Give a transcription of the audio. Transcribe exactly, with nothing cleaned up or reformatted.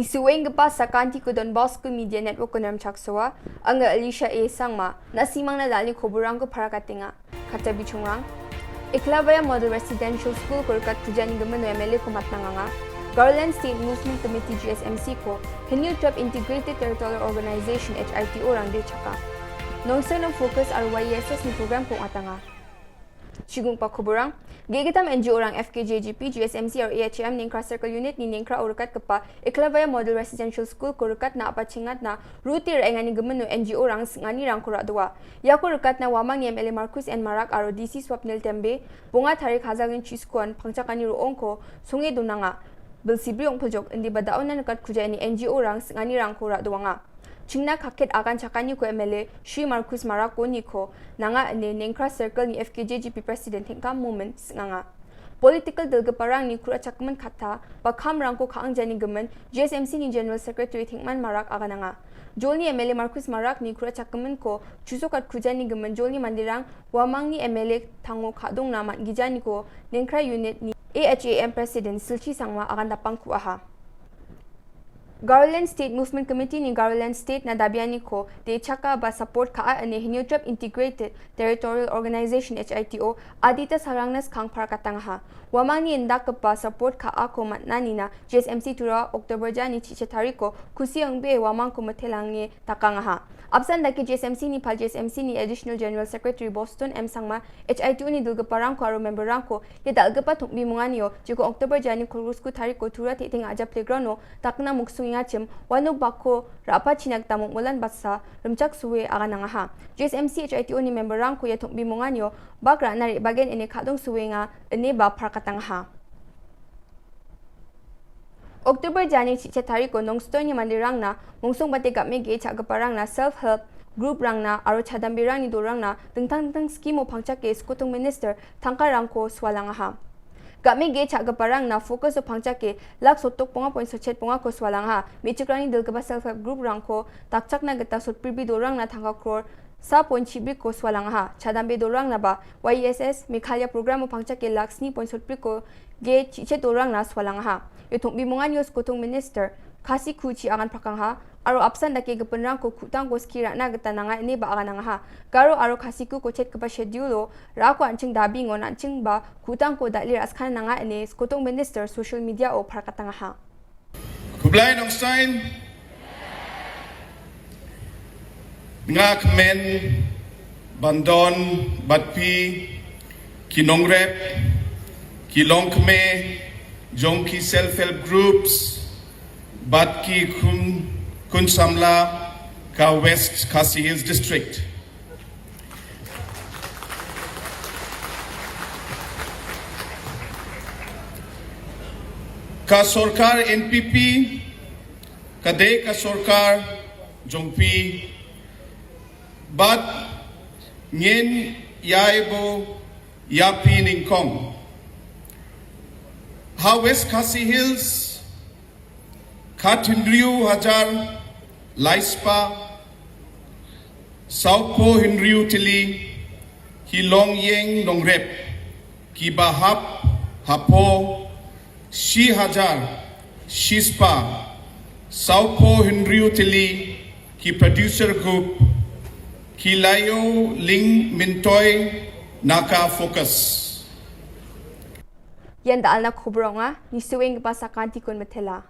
Nisuenggipa sakantiko Don Bosco Media Network-o namchaksoa, anga Alicia A Sangma, na·simangna da·alni koborangko parakatenga. Kata bichongrang. Eklavya Model Residential School-ko rikat kujani gimino M L A-ko matnanganga. Garoland State Movement Committee, G S M C-ko, Hindu Tribe Integrated Territorial Organization, H I T O-rang dechaka. Nongstoino Focus aro Y E S S-ni program-ko ong·atanga. Chigungpa koborang. Ge·gittam N G O-rang F K J G P, G S M C aro A H A M Nengkra Circle Unit-ni nengkrao rikatgipa Eklavya Model Residential School-ko rikatna apachengatna rute ra·engani gimino N G O-rang sing·anirangko ra·doa. Iako rikatna uamangni M L A Marcus N Marak aro D C Swapnil Tembe, bonga tarik hajalgni chiskuan pangchakani ro·ongko songe donanga. Bilsibri ong·piljok, indiba da·ona nikat kujaini N G O-rang sing·anirangko ra·doanga. Chingna kaket agan chakaniko M L A Shri Marcus Marakoniko nanga ine Nengkra Circle-ni F K J G P President Tengkam Momin sing·anga. Political dilgiparangni ku·rachakgimin katta ba kamrangko ka·angjani gimin G S M C-ni General Secretary Tengman Marak agananga. Jolni M L A Marcus Marakni ku·rachakgiminko chusokat kujani gimin jolni manderang uamangni M L A tango ka·dongna man·gijaniko Nengkra Unit-ni A H A M President Silchi Sangma agan dapang ku·aha. Garoland State Movement Committee-ni Garoland State-na dabianiko dechaka ba support ka·a ine Hindu Tribe Integrated Territorial Organization, H I T O, adita salrangna skang parakatangaha. Uamangni indakgipa support ka·ako man·anina G S M C Tura October jani chi tariko kusi ong·bee uamangko mitelange dakangaha. Apsan dake G S M C-ni pal G S M C-ni Additional General Secretary Boston M Sangma, H I T O-ni dilgiparangko aro member-rangko ia dal·gipa tong·bimonganio jeko October jani kolgrosku tariko Tura Te·teng A J A Playground-o dakna muksongengachim uano bakko ra·pachina gita mongmolan basa rimchaksoe aganangaha. G S M C H I T O-ni member-rangko ia tong·bimonganio bak ra·na re·bagen ine ka·dongsoenga ineba parakatangaha. October jani chi tariko Nongstoini manderangna mongsongbate game ge·e cha·giparangna self help group-rangna aro chadamberangni dolrangna dingtang dingtang scheme-o pangchake skotong minister tangkarangko sualangaha. Game ge·e cha·giparangna Focus-o pangchake lak sotdok bonga point sotchet bongako sualangaha. Me·chikrangni dilgipa self help group-rangko dakchakna gita sotbribe dolrangna tangka kror sa point chibriko sualangaha. Chadambe dolrangnaba Y E S S Meghalaya program-o pangchake lak sni point sotbriko ge chichet dolrangna sualangaha. Ia tong·bimonganio skotong minister Kasi Kuchi agan prakangaha aro apsan dake gipinrangko ku·tangko skie ra·na gita nanga ineba aganangaha. Garo aro Kasi Kuko chetgipa schedule-o ra·ako an·ching dabingon an·chingba ku·tangko dal·e ra·skana nanga ine skotong minister social media-o parakatangaha. Khublai Nongstoin. Nga kmen bandon batpi ki nongrep ki longkme jong ki self help groups bat ki khun khun samla ka West Khasi Hills District. Ka sorkar N P P, ka dei ka sorkar jong phi, bat ngin yai bo yapi ningkong. Ha West Khasi Hills, khat hynriew hajar laispa, saopho hynriew tylli, ki longyeng longrep, ki bahap hapho, shi hajar shispa, saopho hynriew tylli, ki producer group, ki laio ling mintoi naka Focus. Ian da·alna koborong ong·a, nisuenggipa sakantikon mitela.